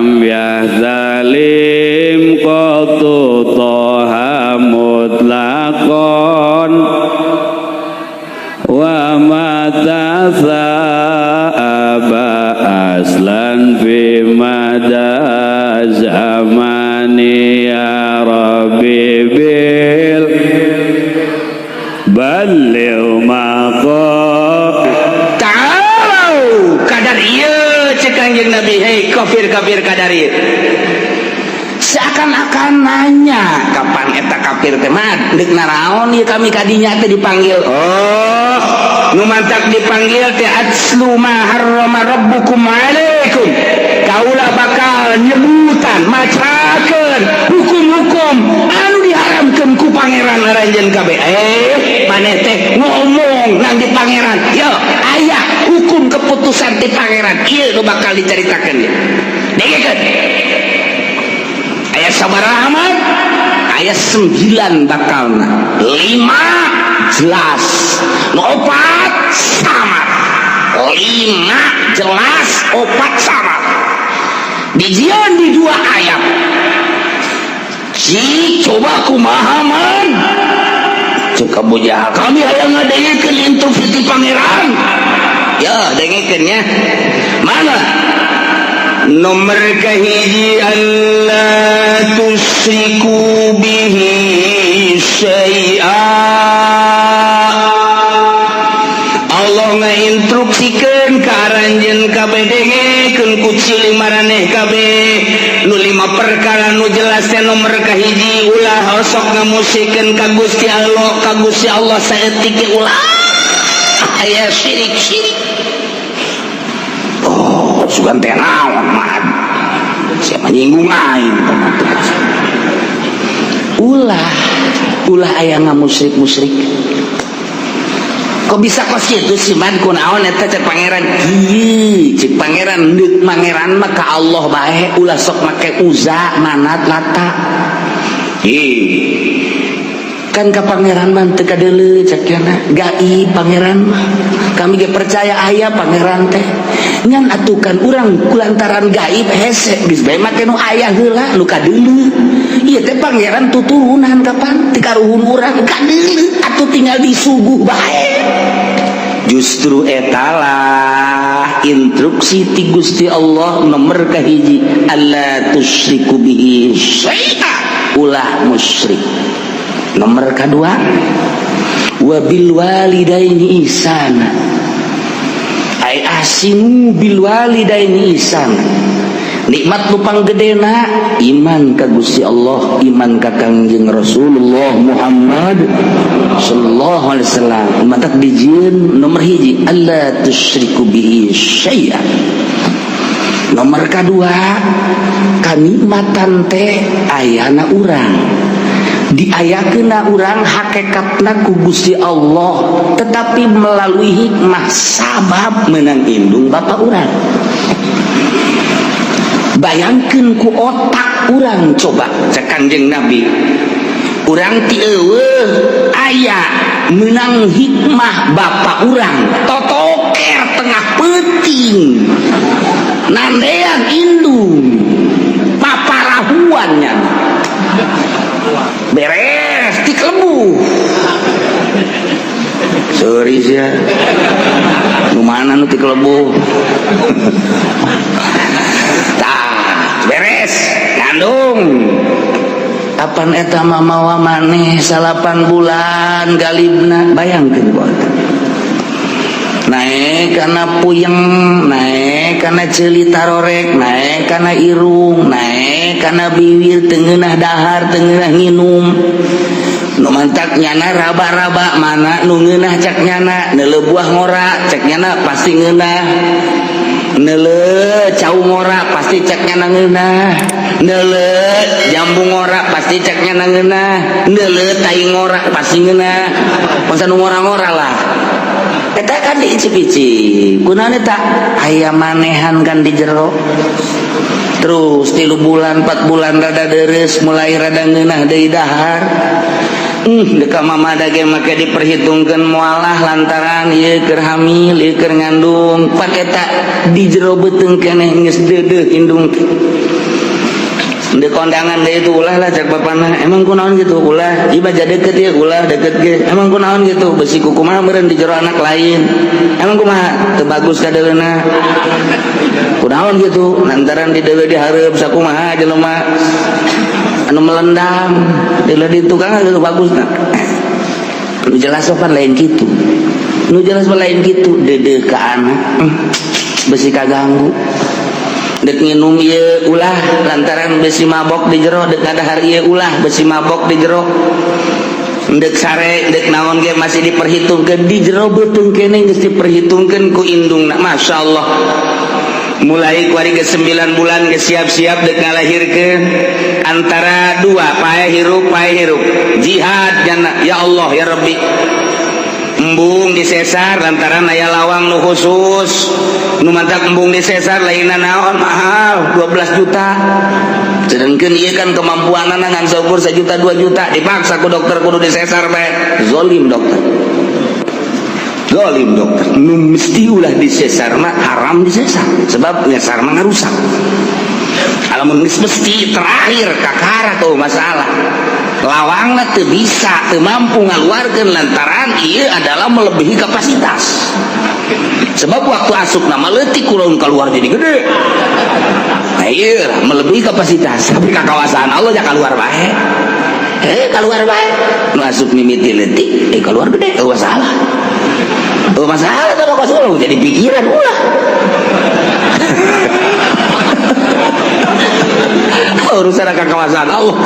Lam yahtalim qattu toha mutlaqan wa ma aba aslan fi mada zamani ya rabbi bil balligh maqa. Ta'alau kadar ieu, cek Kanjeng Nabi, hei kafir-kafir kadar ieu. Seakan-akan nanya kapan eta kafir teh mah deuk naraon ieu kami kadinya teh dipanggil. Oh, nu mantak dipanggil teh atslu ma harrama rabbukum alaikum. Kaula bakal nyebutan macakeun hukum-hukum anu diharamkeun ku pangeran aranjeun kabeh. Eh, maneh teh ngomong nang di pangeran. Yo, aya hukum keputusan ti pangeran. Ieu nu bakal dicaritakeun ieu. Dengekeun. Aya sabaraha amat? Aya 9 bakalna. 5 jelas. Nu 4 sama. 5 jelas, 4 sama. Dijieun di dua ayat. Si coba kumaha man? Cek Abu Jahal, kami hayang ngadengekeun instruksi ti pangeran. Ya, dengekeun nya. Mana? Nomor kahiji, alla tusyriku bihi syai'a. Allah ngainstruksikeun ka aranjeun kabeh, dengekeun ku ciling maraneh kabeh nu lima perkara nu jelas teh. Nomor kahiji, ulah osok ngamusikeun ka Gusti Allah, ka Gusti Allah saeutik ge ulah aya syirik-syirik. Oh, sugan teh naon mah? Siapa nyinggung aing? Ulah ulah aya ngamusyrik-musyrik. Kok bisa kos kitu sih man? Kunaon eta cek pangeran? Kieu cek pangeran, deuk pangeran mah ka Allah bae, ulah sok make Uza, Manat, Lata. Ih, kan ka pangeran mah teu kadeuleu cek nya, gaib pangeran mah. Kami ge percaya aya pangeran teh, ngan atuh kan urang kulantaran gaib hese, geus bae make nu aya heula nu kadeuleu. Ieu teh pangeran tuturunan kapan ti karuhun urang kadeuleu, atuh tinggal disuguh bae. Justru etalah instruksi ti Gusti Allah nomor kahiji, alla tusyriku bihi syai'a, ulah musyrik. Nomor kedua, wabil walidaini ihsana, ay ahsinu bil walidaini ihsana. Nikmat nu panggedena iman ka Gusti Allah, iman ka Kangjeng Rasulullah Muhammad sallallahu alaihi wasallam. Matak dijieun nomor hiji alla tusyriku bihi syai'a. Nomor kedua, kanikmatan teh ayana urang, diayakeuna urang hakikatna ku Gusti Allah, tetapi melalui hikmah sabab menang indung bapak urang. Bayangkeun ku otak urang coba, cek Kanjeng Nabi, urang ti eueuh aya menang hikmah bapak urang totoker tengah peuting nandean indung paparahuannya beres ti kelebu. Sorry sia, nu mana nu ti kelebu? Tah, beres ngandung, apan eta mah mawa maneh 9 bulan galibna. Bayangkeun ku otak, naek kana puyeng, naek kana ceuli tarorek, naek kana irung, naek kana bibir, teu ngeunah dahar, teu ngeunah nginum. Nu mantak nyana raba-raba mana nu ngeunah cak nyana. Neuleuh buah ngora cek nyana pasti ngeunah, neuleuh cau ngora pasti cek nyana ngeunah, neuleuh jambu ngora pasti cek nyana ngeunah, neuleuh tai ngora pasti ngeunah. Masa nu ngora-ngora lah eta kan diicip-icip. Kunaon eta aya manehan kan di jero. Terus 3 bulan 4 bulan rada deres, mulai rada ngeunah deui dahar. Deka mama dage make diperhitungkeun mualah lantaran ieu keur hamil, ieu keur ngandung. Pan eta di jero beuteung keneh geus deudeuh indung. Di kondangan deui itu ulah lah cek bapana. Emang kunaon gitu ulah? Ieu mah deket ieu ulah deket ge. Emang kunaon gitu? Besi kumaha meureun di jero anak lain. Emang kumaha? Teu bagus kadeuleuna. Kunaon gitu? Lantaran di dewe di hareup sakumaha jelema anu melendang di di tukang gitu bagus nah. Nu jelas sopan lain gitu. Nu jelas lain gitu deudeuh ka anak. Besi kaganggu. Dek nginum ieu ulah lantaran besi mabok di jero, dek ngadahar ieu ulah besi mabok di jero. Dek sare, dek naon ge masih diperhitungkeun di jero beuteung keneh geus diperhitungkeun ku indungna. Masya Allah. Mulai kuari ke 9 bulan geus siap-siap dek ngalahirkeun antara dua pae hirup pae hirup. Jihad jana ya Allah ya Rabbi. Embung disesar lantaran aya lawang nu khusus nu mantak embung disesar lainna naon mahal 12 juta sedangkan ieu kan kemampuanana ngan saukur 1 juta 2 juta dipaksa ku dokter kudu disesar bae. Zolim dokter, zolim dokter. Nu mesti ulah disesar mah haram disesar sebab nyesar mah ngarusak. Lamun geus mesti terakhir kakara tuh masalah lawangna teu bisa teu mampu ngaluarkeun lantaran ieu adalah melebihi kapasitas sebab waktu asup nama leutik kurang keluar jadi gede. Nah ieu melebihi kapasitas tapi kakawasan Allah ya keluar bae, keluar bae nu asup mimiti leutik keluar gede. Eueuh masalah, eueuh masalah teh kok jadi pikiran ulah urusan kakawasan Allah.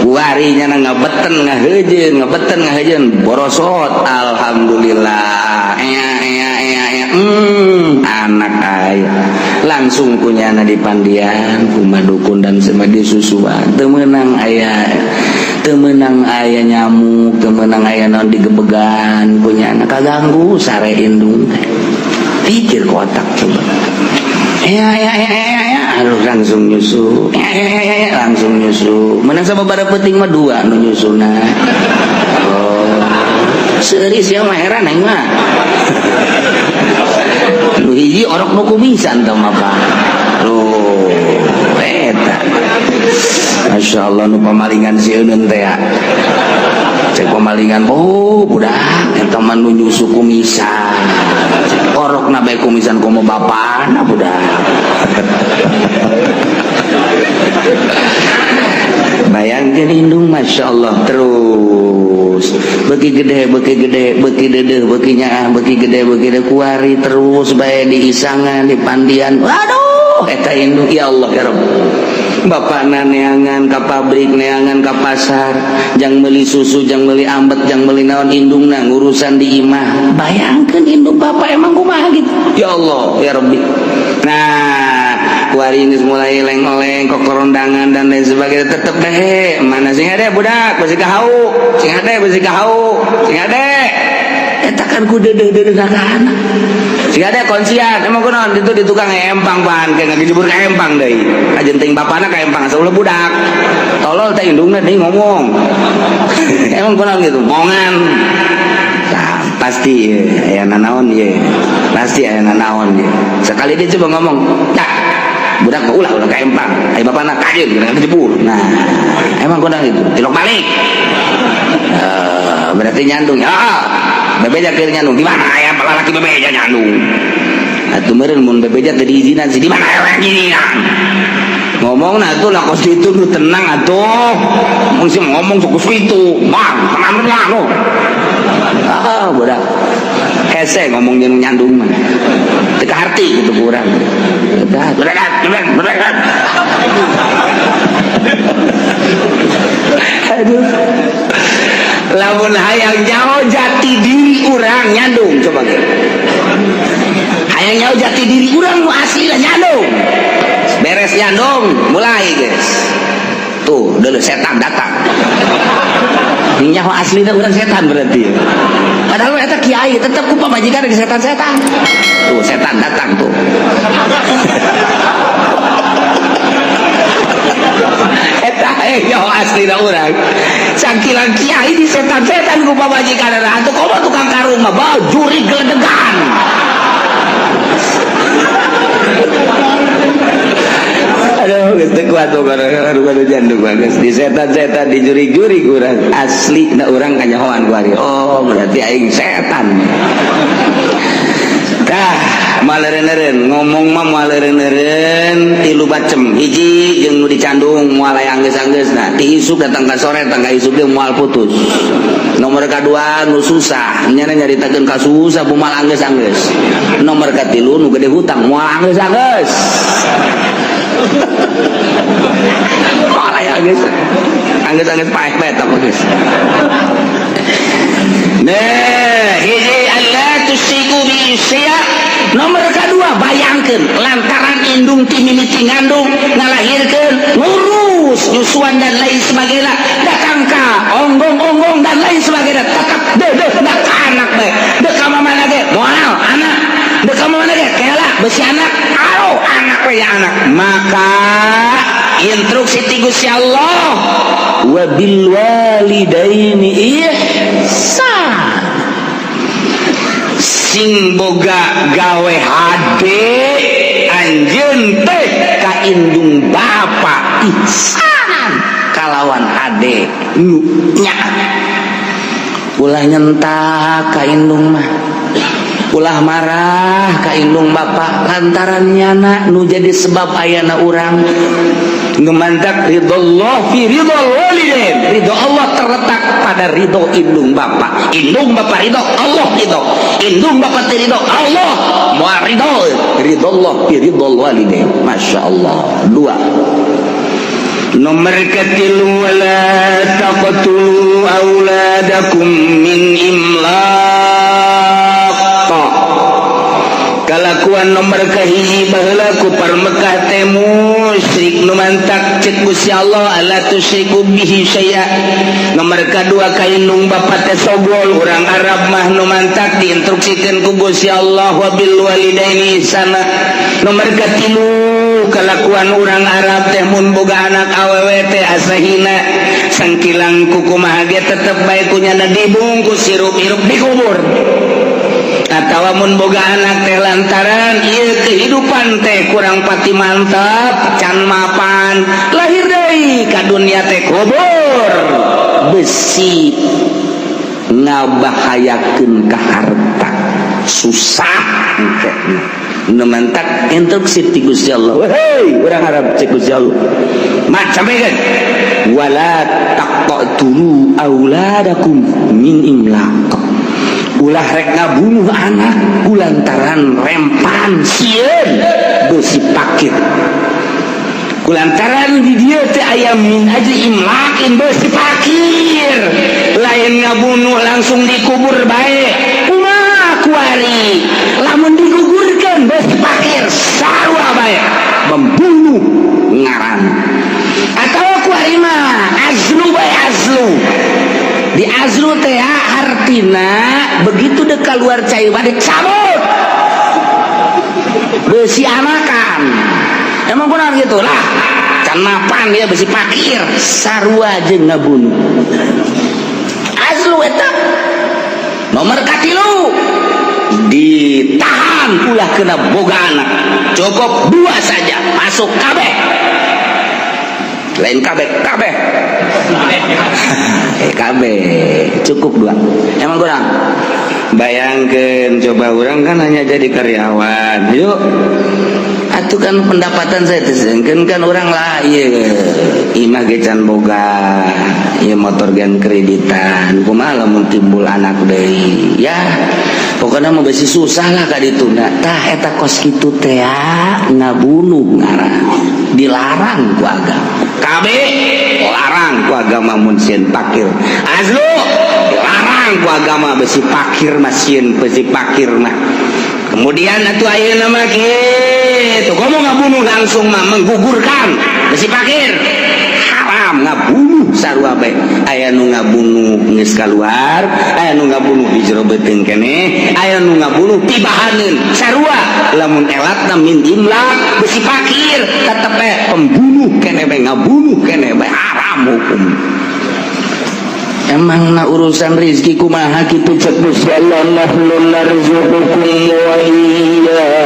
Warinya ngabeten ngahejeun, ngabeten ngahejeun borosot. Alhamdulillah. Ea ea ea ea. Anak aya langsung kunyana di pandian kumadukun dan semadi susuan. Teu meunang aya, teu meunang aya nyamuk, teu meunang aya naon digebegan kunyana kaganggu sare indung. Pikir kotak coba. Ya ya ya ya ya, aduh langsung nyusu. Ya ya ya ya, langsung nyusu. Menang sama pada penting mah dua nu nyusuna. Oh. Seuri sia mah heran aing mah. Nu hiji orok nu kumisan teh mah Pak. Loh, eta. Masya Allah nu pamalingan sieun teh ya. Cek pamalingan, oh budak eta mah nu nyusu kumisan. Orok na bae kumisan komo bapana budak. Bayangkeun indung Masya Allah terus beuki gede beuki gede beuki deudeuh beuki nyaah beuki gede beuki gede kuari terus bae diisangan di pandian. Waduh eta indung ya Allah ya Rabb. Bapakna neangan ka pabrik neangan ka pasar jang meuli susu jang meuli ambet jang meuli naon indungna ngurusan di imah. Bayangkeun indung bapak emang kumaha gitu. Ya Allah ya Rabbi. Nah kuari geus mulai leng-oleng kokorondangan dan lain sebagainya tetep deh mana sing hade budak besi kahau sing hade besi kahau sing hade eta kan ku deudeuh-deudeuh ka anak. Sing hade kuncian emang kunaon ditu di tukang empang pan kayak ngajebur ka empang deui ajenting bapana ka empang asa ulah budak tolol teh indungna deui ngomong. Emang kunaon gitu mongan. Nah, pasti aya nanaon ye pasti aya nanaon ye. Sekali dia coba ngomong tak budak mah ulah ulah ka empang aya bapana kajeun ngajebur. Nah emang kunaon gitu tilok balik berarti nyandung ya. Bebeja keur nyandung di mana aya lalaki bebeja nyandung atuh meureun mun bebeja teu diizinan sih di mana aya ngirinan ngomong nah atuh lah kos kitu nu tenang atuh mun sih ngomong sok kos kitu bang tenang tenang lo ah budak hese ngomong jeung nyandung mah teu kaharti kitu ku urang. Aduh lamun hayang nyaho jati diri urang nyandung coba ge hayang nyaho jati diri urang nu asli lah nyandung beres nyandung mulai guys tuh dulu setan datang nyaho aslina urang setan berarti padahal eta kiai tetep ku pamajikan di setan-setan tuh setan datang tuh. Eta Yo asli da urang. Sangkilang kiai di setan-setan ku pamajikan atuh komo tukang karung mah bau jurig geledegan. Aduh, geus teu kuat aduh jandung bagus. Di setan-setan di jurig-jurig urang asli na urang kanyahoan ku ari. Oh, berarti aing setan. Tah, maleureun-eureun ngomong mah maleureun-eureun tilu bacem. Hiji jeung nu dicandung moal aya anggeus-anggeusna. Ti isuk datang ka sore datang ka isuk ge moal putus. Nomor kadua nu susah, nyana nyaritakeun ka susah moal anggeus-anggeus. Nomor katilu nu gede hutang moal anggeus-anggeus. Moal aya anggeus. Anggeus-anggeus paeh bae eta geus. Nah, hiji alla tusyriku bi syai'a. Nomor kedua bayangkeun lantaran indung ti mimiti ngandung ngalahirkeun ngurus nyusuan dan lain sebagainya datang ka onggong-onggong dan lain sebagainya tetap deudeuh ka anak bae deuk ka mana ge moal anak deuk ka mana ge kela besi anak aro anak we ya anak. Maka instruksi ti Gusti Allah wa bil walidaini ihsan. Sing boga gawe hade anjeun teh ka indung bapa ihsanan kalawan hade nu nya. Ulah nyentak ka indung mah, ulah marah ka indung bapa lantaran nyana nu jadi sebab ayana urang. Ngemantak ridho fi ridho walidain. Ridho Allah terletak pada ridho indung bapa. Indung bapa ridho, Allah ridho. Indung bapa teu ridho, Allah moal ridho. Ridho Allah fi ridho walidain. Masya Allah. Dua. Nomor ketilu wala taqtulu auladakum min imlaq. Kalakuan nomor kahiji baheula ku Mekah teh musyrik nu mantak cek Gusti Allah alla tusyriku bihi syai'a. Nomor kadua ka indung bapa teh sogol urang Arab mah nu mantak diinstruksikeun ku Gusti Allah wa bil walidaini ihsana. Nomor katilu kalakuan urang Arab teh mun boga anak awewe teh asa hina sangkilang kukumaha ge tetep bae ku nyana dibungkus hirup-hirup dikubur. Atawa mun boga anak teh lantaran ieu kehidupan teh kurang pati mantap can mapan lahir deui ka dunia teh kubur besi ngabahayakeun ka harta susah engke nu mantak instruksi ti Gusti Allah. Hei urang Arab cek Gusti Allah mat sampaikan wala taqtulu auladakum min imlaq. Ulah rek ngabunuh anak kulantaran rempan sieun besi pakir. Kulantaran di dieu teh aya min aja imlakin besi pakir. Lain ngabunuh langsung dikubur bae. Kumaha kuari? Lamun digugurkeun besi pakir sarua bae membunuh ngaran. Atawa kuari mah azlu bae azlu. Di azlu teh artina begitu dek keluar cai bade cabut besi anakan. Emang kunaon gitu lah can mapan dia besi pakir sarua jeung ngabunuh azlu eta. Nomor katilu ditahan ulah kena boga anak cukup dua saja masuk kabeh lain kabeh kabeh kabeh cukup dua. Emang kurang bayangkan coba orang kan hanya jadi karyawan yuk atuh kan pendapatan saya teh kan orang lah iya imah ge can boga ieu motor gen kreditan kumaha lamun timbul anak deui ya pokoknya mau besi susah lah ka dituna. Tah eta kos kitu teh ngabunuh ngaran dilarang ku agama kabeh larang ku agama mun sieun pakir azlu dilarang ku agama besi pakir mah sieun besi pakir mah. Kemudian atuh ayeuna mah kitu komo ngabunuh langsung mah menggugurkan besi pakir haram ngabunuh sarua bae. Aya nu ngabunuh geus kaluar, aya nu ngabunuh di jero beuteung keneh, aya nu ngabunuh tibahaneun sarua. Lamun elatna min imlak besi pakir tetep bae pembunuh keneh bae ngabunuh keneh bae haram. Haram hukum. Emang na urusan rizki kumaha kitu? Cek Gusti Allah, nahnu narzuqukum wa iyyahum.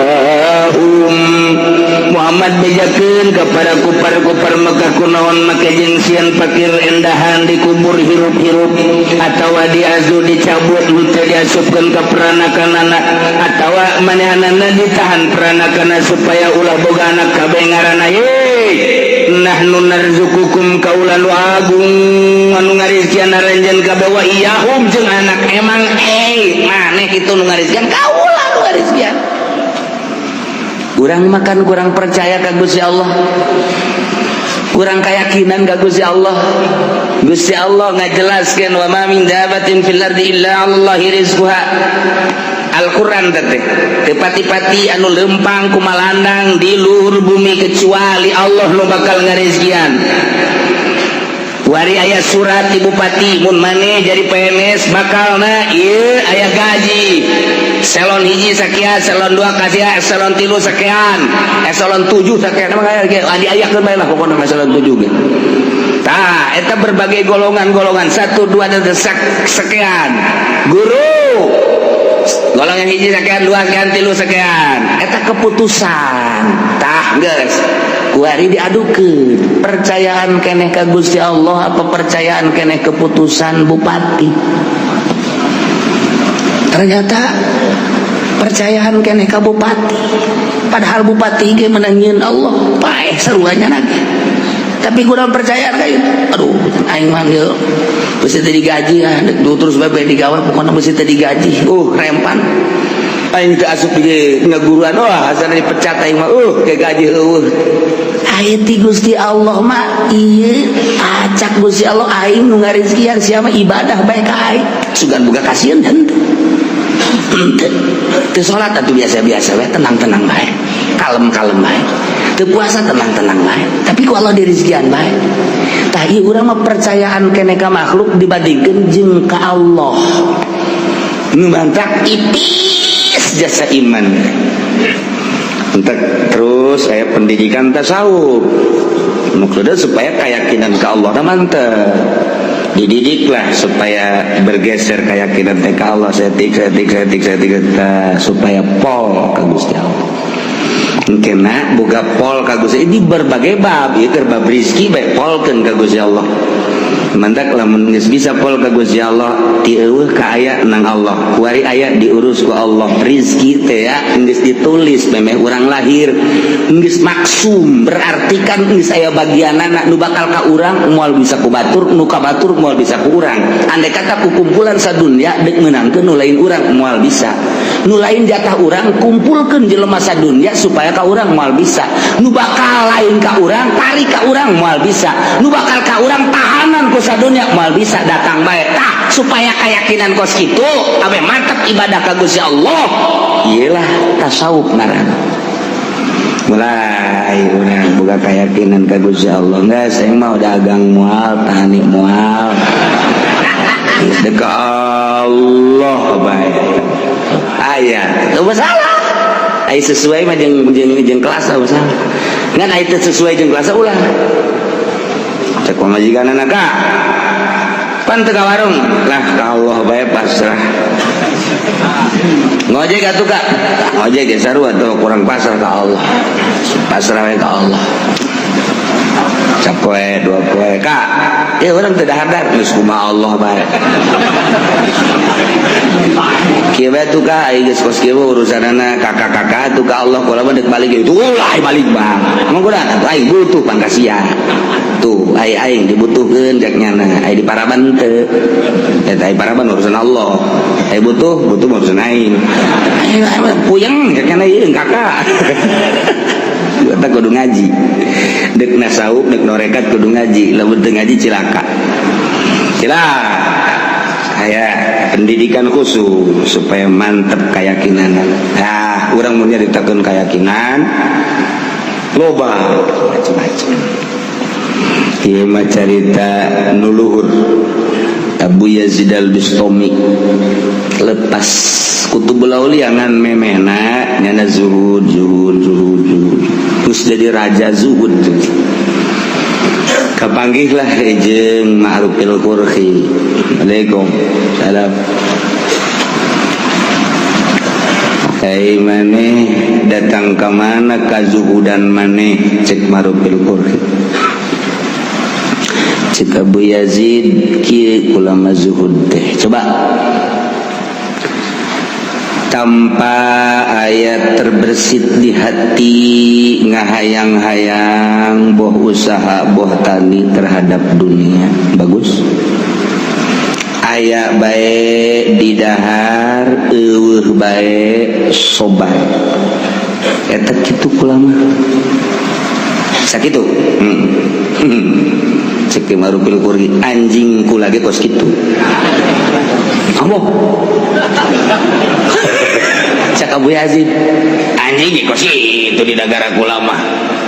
Muhammad, bejakeun kepada kupar-kupar Mekah, kunaon make jeung sieun pakir endahan dikubur hirup-hirup atawa diazu dicabut henteu diasupkeun ka peranakanana atawa manehanana ditahan peranakana supaya ulah boga anak kabeh ngaranna ye. Nahnu narzuqukum, kaula nu agung anu ngarizkian aranjeun kabeh, wa iyyahum jeung anak. Emang maneh kitu nu ngarizkian? Kaula nu ngarizkian. Urang makan kurang percaya ka Gusti Allah, kurang keyakinan ka Gusti Allah. Gusti Allah ngajelaskeun, wa ma min dabatin fil ardi illa 'alallahi rizquha. Al-Quran teh, teu pati-pati anu lempang kumalandang di luhur bumi kecuali Allah nu bakal ngarizkian. Wari aya surat di bupati, mun maneh jadi PNS bakalna ieu aya gaji eselon 1 sakian, eselon 2 kasihan, eselon 3 sakian, eselon 7 sakian. Emang aya ge diayakeun bae lah pokona eselon 7 ge. Tah, eta berbagai golongan-golongan 1 2 dan sekian. Guru golongan 1 sekian, 2 sekian, 3 sekian. Eta keputusan. Tah, geus kuari diadukeun, percayaan keneh ka Gusti Allah apa percayaan keneh keputusan bupati? Ternyata percayaan keneh ka bupati, padahal bupati ge menangin Allah paeh seruanya lagi, tapi kurang percayaan kayak aduh, aing mah ieu besi teu digaji, ah terus bae digawe, pokoknya besi teu digaji, rempan aing teu asup di ngaguruan, wah, asana dipecat aing mah, ke gaji eueuh. Aya ti Gusti Allah mah ieu, acak Gusti Allah, aing nu ngarizkian, siapa ibadah bae ka aing sugan boga kasieun. Henteu, teu salat atuh biasa-biasa we, tenang-tenang bae, kalem-kalem bae, teu puasa tenang-tenang bae, tapi ku Allah dirizkian bae. Tah, ieu urang mah percayaan keneh ka makhluk dibandingkeun jeung ka Allah, nu mantak ipis jasa iman. Entek terus saya pendidikan tasawuf maksudnya supaya keyakinan ke Allah nah mantep, dididiklah supaya bergeser keyakinan teh ke Allah setik setik setik setik supaya pol ke Gusti Allah. Kena boga pol ka Gusti ini berbagai bab ieu, keur bab rezeki bae polkeun ka Gusti Allah. Mantak lamun geus bisa pol ka Gusti Allah, ti eueuh ka aya nang Allah, kuari aya diurus ku Allah. Rizki teh ya geus ditulis memeh urang lahir, geus maksum, berarti kan geus aya bagianana. Nu bakal ka urang moal bisa ku batur, nu ka batur moal bisa ku urang. Andai kata ku kumpulan sadunya deuk meunangkeun nu lain urang, moal bisa. Nu lain jatah urang kumpulkeun jelema sadunya supaya ka urang, moal bisa. Nu bakal lain ka urang tarik ka urang, moal bisa. Nu bakal ka urang tahanan ku sadunya, moal bisa, datang bae. Tah, supaya keyakinan kos kitu ame mantap ibadah ka Gusti Allah, iyalah tasawuf ngaranna. Mulai urang boga keyakinan ka Gusti Allah, enggak, saya mau dagang moal, tani moal, geus ka Allah bae. Aya teu masalah, aya sesuai mah jeung jeung jeung kelas teu masalah, ngan aya teu sesuai jeung kelas ulah. Cek pamajikanana, "Kak, pan teu ka warung lah." Ka Allah bae, pasrah. Ngojek atuh, Kak. Ngojek ge sarua tuh, kurang pasrah ka Allah, pasrah we ka Allah. Sapoe dua poe, Kak, ya urang teu dahar, geus kumaha Allah bae. Kieu bae tuh, Kak, ai geus kos kieu urusanana kakak-kakak tuh ka Allah. Kula mah deuk balik gitu, ulah balik, Bang. Emang kuda atuh aing butuh pangkasia tuh, ai aing dibutuhkeun cek nyana, ai di paraban teu eta, ai paraban urusan Allah, ai butuh butuh urusan aing, aing puyeng cek nyana ieu kakak. Eta kudu ngaji, dek nasawuf, dek norekat kudu ngaji. Lamun teu ngaji cilaka, cilaka. Kayak pendidikan khusus supaya mantep keyakinan. Nah, urang mun nyaritakeun keyakinan loba macam-macam. Ieu mah carita nu luhur, Abu Yazid Al-Bustami lepas Kutubul Aulia ngan memehna nyana zuhud zuhud zuhud zuhud, terus jadi raja zuhud. Kapanggihlah jeung Ma'rufil Qurhi. Assalamualaikum. Salam. Hei maneh datang ke mana kazuhudan maneh cek Ma'rufil Qurhi. Cek Abu Yazid kieu ulama zuhud teh. Coba tanpa ayat terbersit di hati ngahayang-hayang boh usaha boh tani terhadap dunia bagus aya bae di dahar eueuh bae sobar eta kitu kulama sakitu cek Ma'rufil Qurhi anjing kula ge kos kitu ambo cek Abu Yazid anjing ge kos kitu di dagara kula mah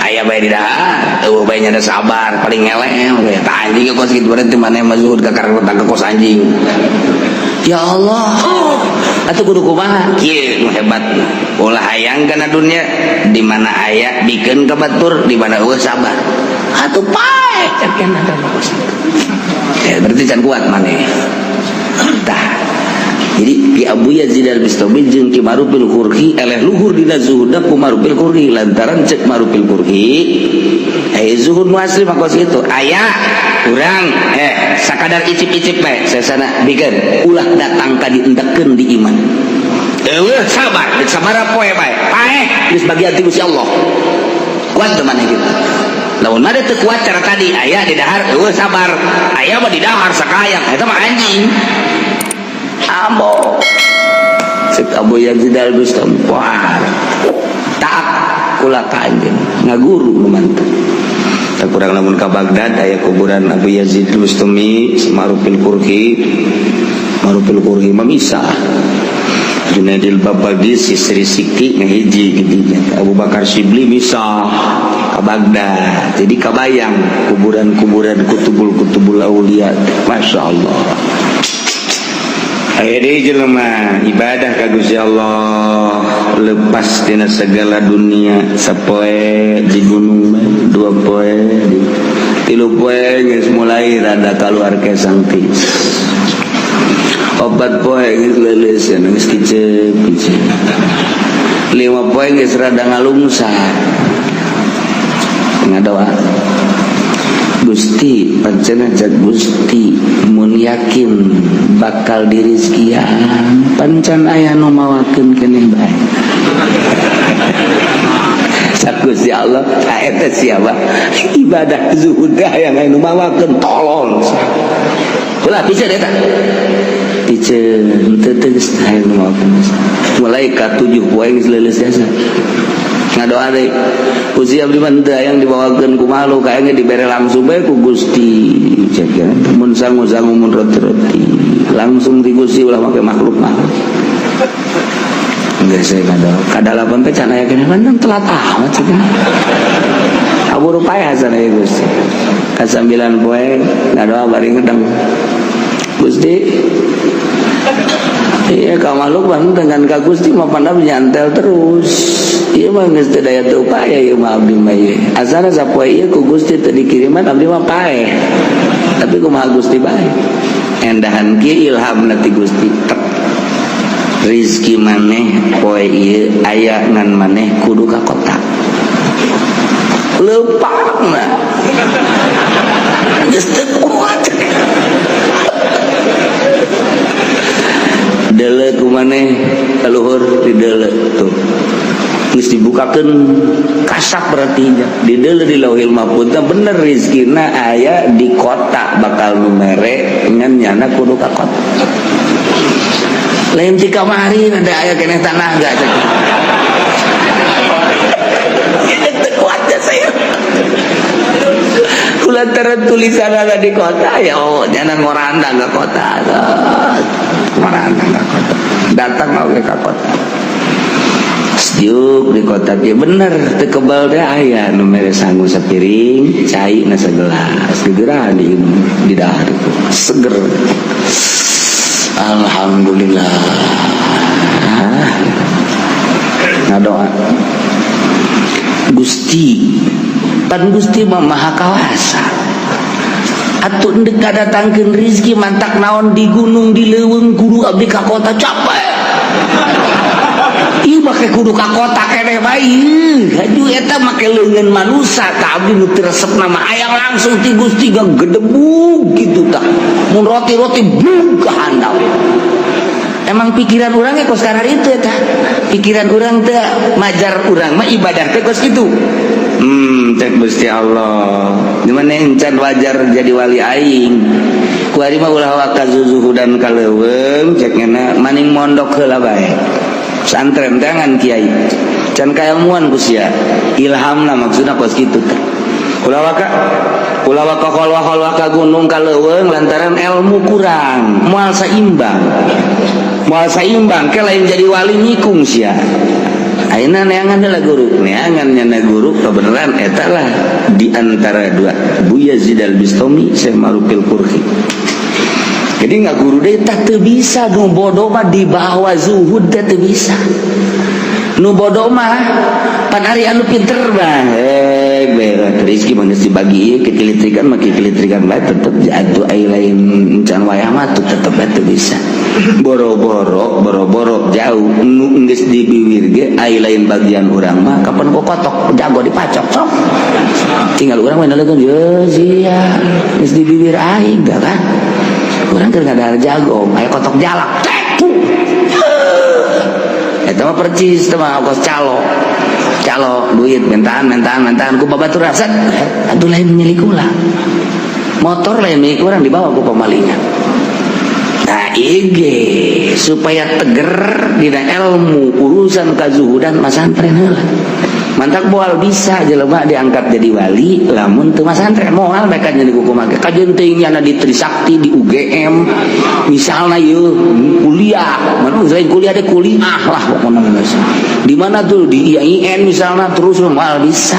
aya bae di dahar eueuh bae nya sabar paling ngelem we ta anjing ge kos kitu berarti maneh mah zuhud ka karena kos anjing ya Allah atuh kudu kumaha kieu nu hebat ulah hayang kana dunya di mana aya bikeun ka batur di mana eueuh sabar atuh pae cek kana kos ya berarti can kuat maneh tah. Jadi Ki Abu Yazid Al-Bistami jeung Ki Ma'rufil Qurhi eleh luhur dina zuhudna ku Ma'rufil Qurhi lantaran cek Ma'rufil Qurhi zuhud nu asli mah kos kitu aya urang sakadar icip-icip bae sesana bikeun ulah datang ka diendekeun di iman eueuh sabar geus sabaraha poe bae paeh geus bagian ti Gusti Allah kuat teu maneh kitu lamun mah teu kuat cara tadi aya di dahar eueuh sabar aya mah di dahar sakayang eta mah anjing ambo cek Abu Yazid Al-Bistami wah taat kula ka anjeun ngaguru nu mantep tak kurang lamun ka Baghdad aya kuburan Abu Yazid Al-Bistami Ma'rufil Qurhi Ma'rufil Qurhi mah misah Junaidil Babagis istri Siki ngahiji gidinya Abu Bakar Sibli misah ka Baghdad jadi kabayang kuburan-kuburan kutubul-kutubul aulia Masya Allah. Aya deui jelema ibadah ka Gusti Allah lepas tina segala dunia sapoe di gunung bae dua poe di tilu poe geus mulai rada kaluar kesang tis opat poe geus leuleus geus kicep kicep lima poe geus rada ngalungsar ngadoa Gusti pancena cek Gusti mun yakin bakal dirizkian pancan aya nu mawakeun keneh bae sak Gusti Allah eta siapa ibadah zuhud hayang aya nu mawakeun tolol ulah piceun eta piceun teu teu geus hayang nu mawakeun mulai ka 7 poe geus leuleus jasa ngadoa deui Gusti abdi mah teu hayang dibawakeun ku makhluk hayang dibere langsung bae ku Gusti cek ya mun sangu-sangu mun roti-roti langsung di Gusti ulah make makhluk mah geus saya ngadoa kadalapan teh can aya keneh mah telat amat cek kaburu paeh sana ya Gusti ka 9 poe ngadoa bari ngedeng Gusti iya ka makhluk mah dengan ka Gusti mah pandam nyantel terus ieu mah geus teu daya teu upaya ieu mah abdi mah ieu asana sapoe ieu ku Gusti teu dikiriman abdi mah paeh tapi kumaha Gusti bae endahan kieu ilhamna ti Gusti tek rizki maneh poe ieu aya ngan maneh kudu ka kota leupangna geus teu kuat dele ku maneh kaluhur di dele tuh geus dibukakeun kasap berarti nya di dele di Lauhil Mahfuz bener rizkina aya di kota bakal nu mere ngan nyana kudu ka kota lain ti kamari ada aya keneh tanah gak cek teu kuat saya kulantaran tulisan ada di kota ya oh nyana ngorandang ke kota ngorandang ke kota datang oge ka kota sejuk di kota dia bener teu kebal teh aya nu mere sangu sapiring cai na sagelas gegeran di dahar seger alhamdulillah ngadoa Gusti pan Gusti mah maha kawasa Atuh ndek ngadatangkeun rizki, mantak naon di gunung, di leuweung, kudu abdi ka kota, capek. Ieu make kudu ka kota keneh bae. Aduh, eta make leungeun manusa ka abdi nu teu resep nama hayang langsung ti Gusti gedebug gitu tah. Mun roti-roti bug ka handap. Emang pikiran urangnya kos karar itu eta. Pikiran urang teh majar urang mah ibadah teh kos kitu. Cek Gusti Allah. Di mana encan wajar jadi wali aing. Kuari mah ulah waka zuzuhudan ka leuweung, cek ngena maning mondok heula bae. Pesantren tangan kiai. Can kailmuan ku sia. Ilhamna maksudna kos kitu teh. Ulah waka kholwah-kholwah ka gunung, ka leuweung, lantaran ilmu kurang, moal saimbang. Moal saimbang ke lain jadi wali, nyikung sia. Ayeuna neangan heula guru, neangan nyana guru kebenaran eta lah di antara dua, Bu Yazid Al-Bistami, Syekh Ma'rufil Qurhi. Jadi nggak guru deh tak teu bisa, nu bodoh mah di bawah zuhud teh teu bisa. Nu bodoh mah pan ari anu pinter mah berat rezeki mah geus dibagi kekilitrikan mah kekilitrikan bae tetep jatuh, ai lain can wayah mah tuh tetep bae teu bisa. Boro-boro boro-boro jauh, nu geus dibiwir ge ai lain bagian urang mah kapan kok kotok jago dipacok sok. Tinggal urang mah nalegeun ye sia geus dibiwir aing dah kan. Urang keur ngadahar jago aya kotok jalak tek. Eta mah percis teh mah kos calo. Calo duit mentaan mentaan mentaan ku babatur set atuh lain milik ulah. Motor lain milik urang dibawa ku pemalingan. Nah, ige supaya teger dina ilmu urusan kazuhudan masantren heula. Mantak moal bisa jelema diangkat jadi wali lamun teu masantren, moal mereka jadi kumaha kajeun teuing nyana di Trisakti, di UGM misalnya, yeuh kuliah mana lain kuliah deh, kuliah lah pokoknya geus. Di mana tuh, di IAIN misalnya, terus moal bisa.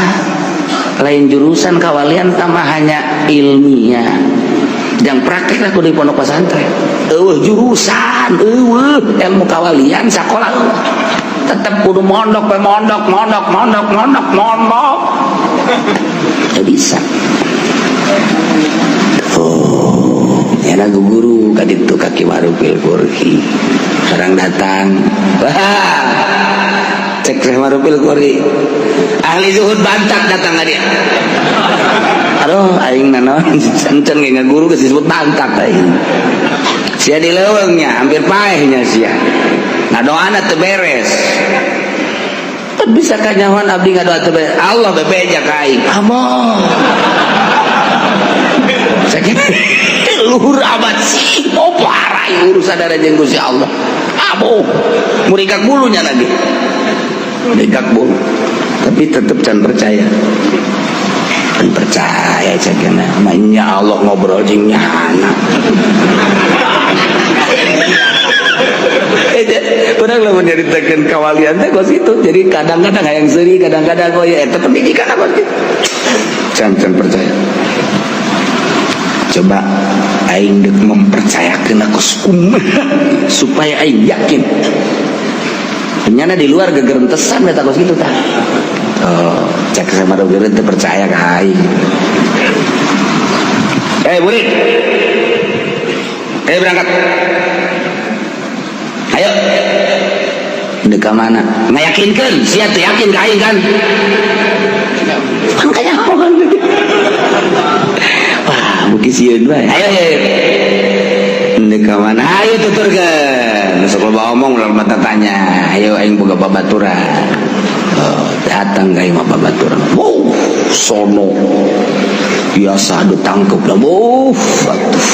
Lain jurusan kawalian tambah hanya ilmiah yang praktek lah kudu di pondok pesantren. Eueuh jurusan, eueuh ilmu kawalian sakola, tetap kudu mondok we, mondok mondok mondok mondok mondok. Teu bisa. Oh ya, lagu guru kaditu kaki Marufil Qurhi orang datang, wah, cek Syekh Marufil Qurhi, ahli zuhud bantak datang ka dia. Aduh, aing nanaon encan ge ngaguru geus disebut bantak aing. Sia di leuweungnya hampir paehnya sia. Nah, doana teu beres. Teu bisa kanyahoan abdi ngadoa teu beres. Allah bebeja ka aing. Amoh. Sakit luhur amat sih. Oh, parah urusan darah jeung Gusti Allah. Amoh. Murikak bulunya lagi. Murikak bulu. Tapi tetep can percaya. Can percaya cekena. Mainnya Allah ngobrol jeung nyana. Urang lamun nyaritakeun kawalian teh kos kitu. Jadi kadang-kadang hayang seuri, kadang-kadang oh ya eta pendidikan apa gitu. Can can percaya. Coba aing deuk mempercayakeun aku kumaha supaya aing yakin. Nyana di luar gegerentesan eta kos kitu tah. Oh, cek sama dokter teu percaya ka aing. Eh, murid. Eh, berangkat. Ayo. Deuk ka mana? Ngayakinkeun, sia teu yakin ka aing kan? Kan kanyahoan. Wah, beuki sieun bae. Ayo, ayo. Deuk ka mana? Ayo tuturkeun. Sok loba omong ulah mata tanya. Ayo aing boga babaturan. Oh, datang ka imah babaturan. Wow, sono. Biasa ditangkep lah. Wow, atuh.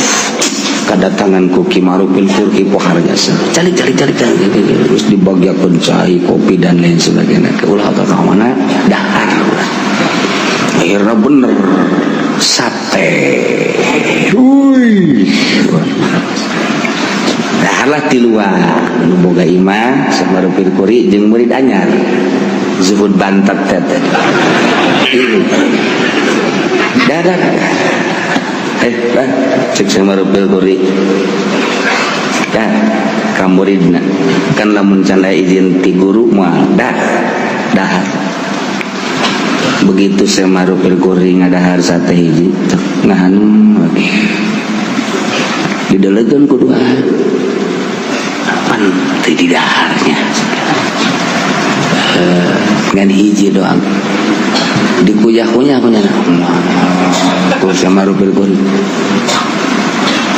Kedatangan ku Ki Marufil Qurhi pohar jasa. Calik calik calik calik, terus dibagiakeun cai, kopi dan lain sebagainya. Ke ulah ka mana? Dahar. Akhirnya bener sate. Wih. Dahar lah tiluan. Nu boga imah sama Marufil Qurhi jeung murid anyar. Zuhud bantat teh. Dah dah. Dah, cek sama Marufil Qurhi. Dah, ka muridna. Kan lamun can aya izin ti guru moal dah. Dahar. Begitu Syekh Ma'rufil Karhi ngadahar sate hiji, nahan didelegeun ku duaan, pan teu didaharnya, ngan hiji doang dikuyah-kunyah kunyah ku Syekh Ma'rufil Karhi.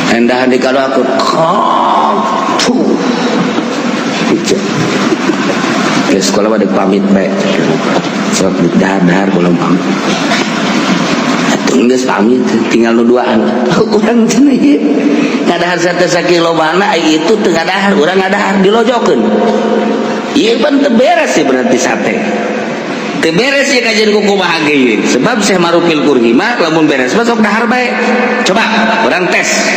Endahan di kalau aku tuh. Ke sekolah pada pamit bae. Sok dahar-dahar belum pamit. Atuh geus pamit, tinggal nu duaan. Urang cenah ieu. Ngadahar sate sakilobana itu teu ngadahar, urang ngadahar dilojokeun. Ieu pan teu beres sih berarti sate. Teu beres ya kajian ku kumaha ge ieu. Sebab Syekh Ma'rufil Karhi mah lamun beres mah sok dahar bae. Coba urang tes.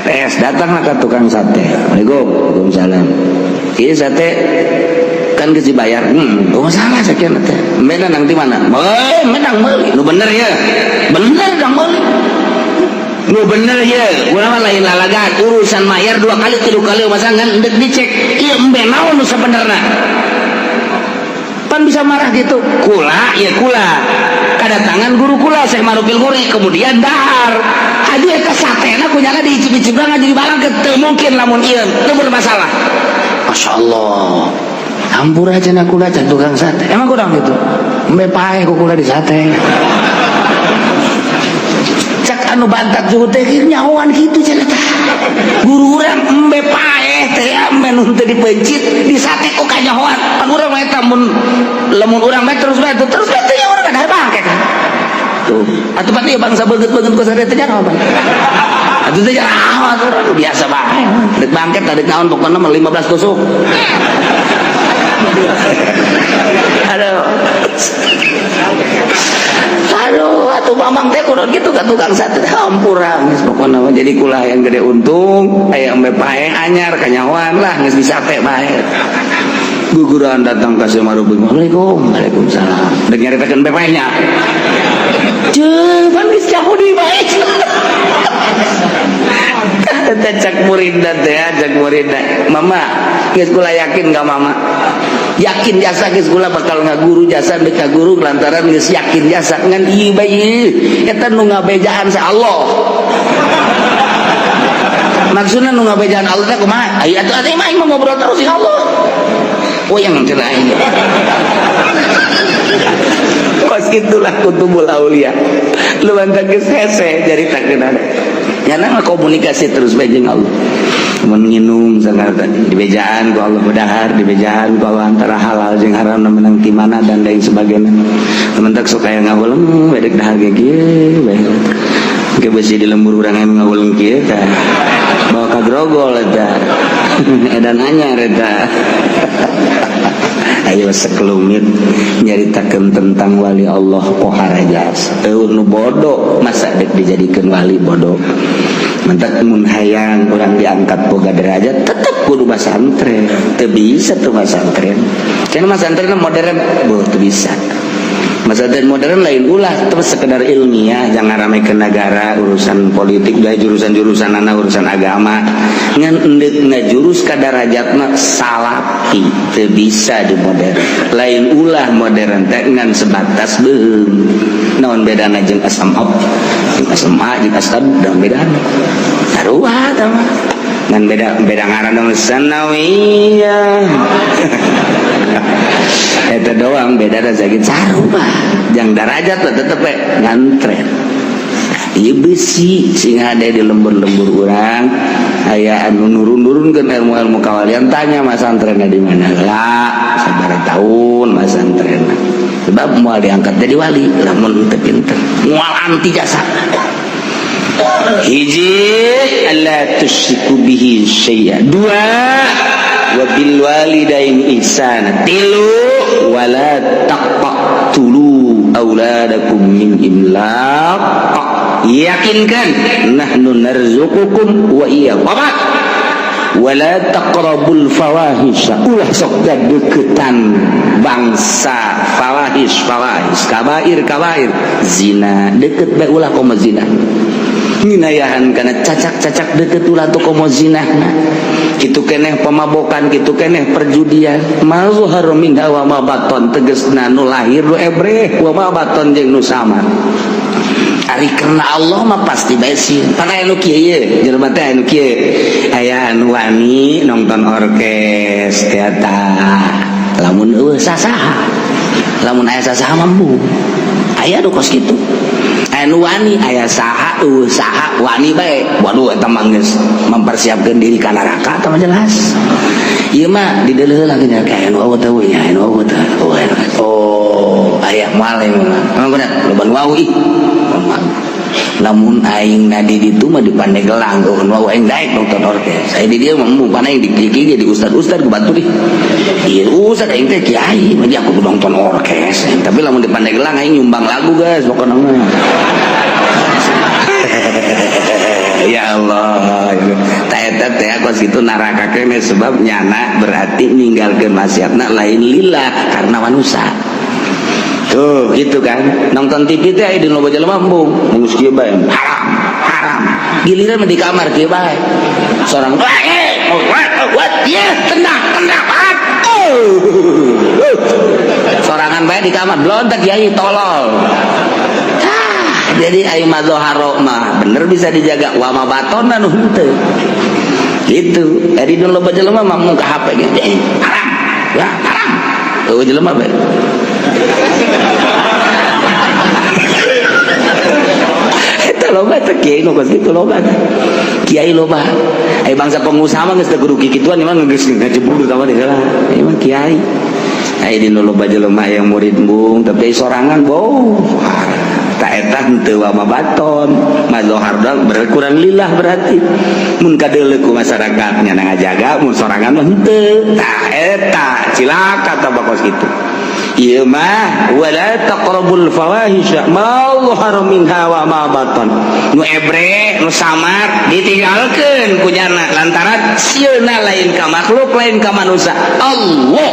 Tes, datanglah ke tukang sate. Assalamualaikum. Waalaikumsalam. Ieu sate kan geus dibayar. Oh masalah sekian teh. Menang di mana? Eh, menang meuli. Nu bener ya. Bener dong meuli. Nu bener ya. Urang mah lain lalagan, urusan mayar dua kali tilu kali masa ngan endek dicek. Ieu embe naon nu sabenerna? Pan bisa marah gitu. Kula ya kula. Kedatangan guru kula Syekh Ma'rufil Karhi kemudian dahar. Aduh, eta satena kunyana diicip-icip banget jadi barang teu mungkin lamun ieu teu bermasalah. Masya Allah. Hampura cenah kula can tukang sate. Emang kurang gitu. Embe paeh ku kula di sate. Cak anu bantat juga teh nyahoan kitu cenah tah. Guru urang embe paeh teh embe nu teu dipencit di sate kok kanyahoan. Pan urang mah eta mun lamun urang mah terus bae terus bae teh urang kada bangke kan. Tuh. Atuh pan ieu bangsa beungeut-beungeut ku sate teh nyaho pan. Atuh teh nyaho atuh biasa bae. Dek bangket dek naon pokona mah 15 tusuk. Aduh. Aduh, atuh mamang teh kudu kitu ka tukang sate teh hampura geus pokona mah jadi kula yang gede untung aya embe paeh anyar kanyahoan lah geus bisa teh bae. Guguran datang ka Syekh Ma'ruf. Assalamualaikum. Waalaikumsalam. Dek nyaritakeun embe paehnya. Ceu, pan geus jauh di bae. Teh cak muridna teh, cak muridna. Mama, geus kula yakin ka mama. Yakin jasa geus kula bakal ngaguru jasa deuk ka guru lantaran geus yakin jasa ngan ieu bae ieu eta nu ngabejaan sa Allah. Maksudna nu ngabejaan Allah teh kumaha? Aya atuh atuh mah aing mah ngobrol terus ya Allah. Oh yang cenah aing. Kos itulah kutubul aulia. Lu bantang geus hese jaritakeun ada. Nyana mah komunikasi terus bae jeung Allah. Mun nginum sangat di bejaan ku Allah, bedahar di bejaan ku Allah antara halal jeung haram menang ti mana dan lain sebagainya. Temen tak sok aya ngahuleng bedek dahar ge kieu bae. Ke besi di lembur urang aya ngahuleng kieu tah. Bawa ka grogol eta. Edan anyar eta. Ayo sekelumit nyaritakeun tentang wali Allah pohara jasa. Eueuh nu bodoh masa dek dijadikeun wali bodoh. Mentak mun hayang urang diangkat boga derajat tetep kudu masantren. Teu bisa tuh masantren. Cenah masantren modern, boh teu bisa. Masantren modern lain ulah terus sekedar ilmiah, jangan rame ke negara urusan politik dari jurusan-jurusan anak urusan agama ngan endek ngajurus ka darajatna salafi teu bisa di modern. Lain ulah modern teh ngan sebatas beuheung. Naon bedana jeung SMA jeung SMA jeung asad dan bedana sarua tah mah ngan beda beda ngaran dong sanawiyah eta doang beda da sakit sarua jang darajat lah tetep we ngantren. Ieu besi sing ada di lembur-lembur urang aya anu nurun-nurunkeun ilmu-ilmu kawalian, tanya masantrenna di mana lah sabaraha tahun masantrenna sebab moal diangkat jadi wali lamun teu pinter moal anti jasa. Hiji, alla tusyriku bihi syai'a. Dua, wa bil walidaini ihsana. Tilu, wala taqtulu auladakum min imlaq. Yakinkan nahnu narzuqukum wa iyyakum. Apa? Wala taqrabul fawahisha. Ulah sok deketan bangsa fawahish, fawahish, kabair, kabair, zina deket bae ulah koma zina. Nginayahan kana cacak-cacak deket ulah toko komo zinahna. Kitu keneh pemabokan, kitu keneh perjudian. Ma zahara minha wa ma baton, tegesna nu lahir nu ebreh, wa ma baton jeung nu samar. Ari karena Allah mah pasti bae sieun. Pan aya nu kieu ye, jelema teh aya nu kieu. Aya anu wani nonton orkes teh eta. Lamun eueuh sasaha. Lamun aya sasaha mah embung. Aya nu kos kitu. Aya nu wani, aya saha eueuh saha wani bae. Waduh, eta mah geus mempersiapkeun diri ka neraka, eta mah jelas. Ieu mah dideuleuh lagi nya aya nu eueuh teh nya, aya nu eueuh teh. Oh, aya nu. Oh, aya moal ieu mah. Emang bener, loba nu wau ih. Lamun aing na di ditu mah di Pandeglang, oh nu aing daek nonton orkes. Saya di dieu mah embung, pan aing di kieu di ustad-ustad ku batur ih. Ieu ustad aing teh kiai, mah aku kudu nonton orkes. Tapi lamun di Pandeglang aing nyumbang lagu guys pokona mah. Ya Allah, ta eta teh kos kitu neraka keneh, sebab nyana berarti ninggalkeun maksiatna lain lillah karena manusia. Tuh gitu kan. Nonton TV teh aya di loba jelema embung, geus kieu bae. Haram, haram. Giliran mah di kamar kieu bae. Sorang eh what ya tenang tenang. Oh. Sorangan bae di kamar blontak kiai tolol. Ah, jadi ayo mazharo mah bener bisa dijaga, wa ma batona nu henteu. Gitu. Ari nu loba jelema mah mun ka HP ge haram. Ya, haram. Eueuh jelema bae. Eta loba teh kiai nu kos kitu loba teh. Kiai loba. Ai bangsa pengusaha mah geus teu kudu kikituan, mah geus ngajebur tah mah heula. Ieu mah kiai. Ai di nu loba jelema yang murid embung tapi sorangan boh. Tak eta henteu wa mabaton. Mazhar berkurang lillah berarti. Mun kadeuleu ku masyarakat nya ngajaga, mun sorangan mah henteu. Tah eta cilaka tah kos kitu. Ieu mah wala taqrabul fawahisha ma zahara minha wa ma batan. Nu ebre, nu samar ditinggalkeun ku nyana lantaran sieuna lain ka makhluk, lain ka manusia. Allah.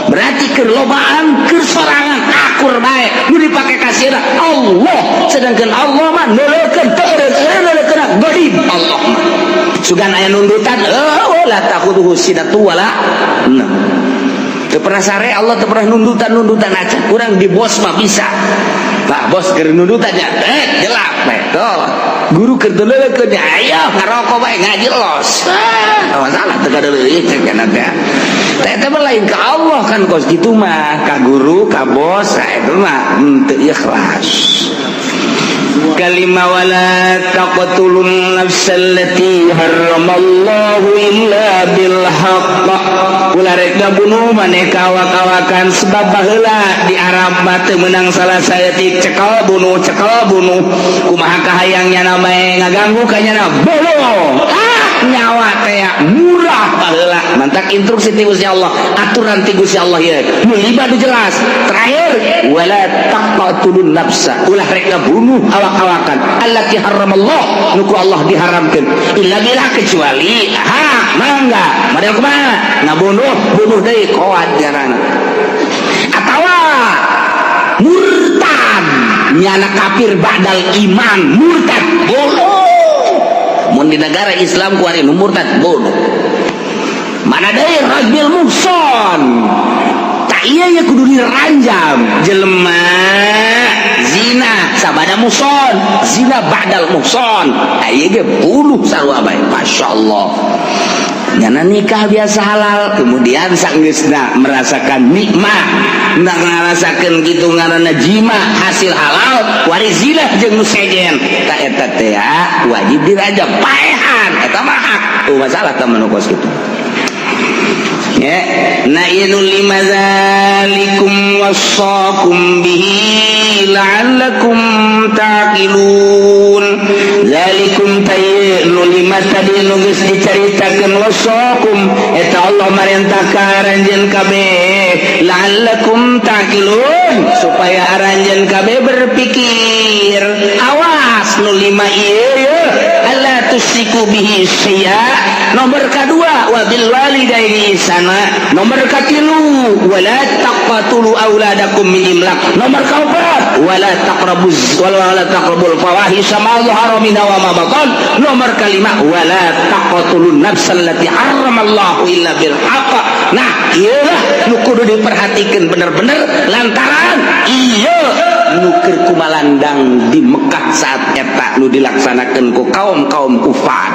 Berarti keur lobaan, keur sorangan akur bae nu dipake ka sieuna Allah. Sedangkan Allah mah neuleukeun teu eureun godib Allah mah. Sugan aya nundutan, oh la takhudhuhu sinatu wala naum. Teu pernah sare Allah, teu pernah nundutan-nundutan aja. Kurang di bos mah bisa. Pak bos keur nundutan nya, jelak bae. Tuh, guru keur deuleukeun nya, ayo ngarokok bae ngaji los. Ah, masalah teu kadeuleuh cek kana teh. Teh teh lain ka Allah kan kos kitu mah, ka guru, ka bos, eta mah henteu ikhlas. Kalima wala taqtulun nafsal lati harramallahu illa bil haqq. Ulah rek ngabunuh maneh ka awak-awakan, sebab baheula di Arab mah teu meunang salah saeutik, cekel bunuh, cekel bunuh. Kumaha kahayang nyana bae ngaganggu ka nyana bunuh. Ah, nyawa teh murah baheula. Mantak instruksi ti Gusti Allah, aturan ti Gusti Allah ieu. Nu lima nu jelas. Terakhir wala taqtulun nafsa. Ulah rek ngabunuh awak-awakan allati haramallah, nu ku Allah diharamkeun, illa bila kecuali hak mangga. Model kumaha ngabunuh, bunuh deui koad ngaranna, atawa murtad, nyana kafir ba'dal iman, murtad bunuh. Mun di negara Islam kuari nu murtad bunuh. Mana deui rajul muhson, tak iya ya kudu diranjam jelema zina sabada muhson, zina ba'dal muhson, ieu ge bunuh sarua bae. Masyaallah, nyana nikah biasa halal, kemudian sanggeusna merasakan nikmat, nggak ngarasakeun kitu ngaranna jima hasil halal, wari zina jeung nu sejen, ta eta teh wajib dirajam paehan, eta mah hak tuh masalah teh manu kos kitu. Ya, na ieu lima zalikum wasaqum bihi la'allakum taqilun. Zalikum tayyu lima tadi nu geus dicaritakeun, wasaqum eta Allah marentah ka aranjeun kabeh, la'allakum taqilun, supaya aranjeun kabeh berpikir. Awas nu lima ieu, alla Tusyriku bihi syai'a. Nomor kedua, wa bil walidaini ihsana. Nomor katilu, wala taqtulu auladakum min imlaq. Nomor keempat, wala taqrabuz wala taqrabul fawahisha ma dhahara minha wa ma batan. Nomor kelima, wala taqtulun nafsal lati harramallahu illa bil haqq. Nah, ieu nu kudu diperhatikan bener-bener, lantaran ieu nu keur kumalandang di Mekah saat eta, nu dilaksanakan ku kaum-kaum kufar.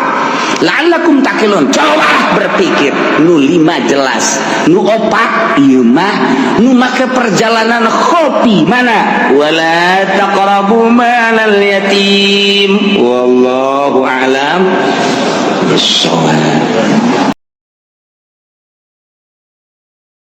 La'allakum taqilun, coba berpikir. Nu lima jelas, nu opat ieu mah nu make perjalanan khofi mana, wala taqrabu malal yatim. Wallahu a'lam bissawab.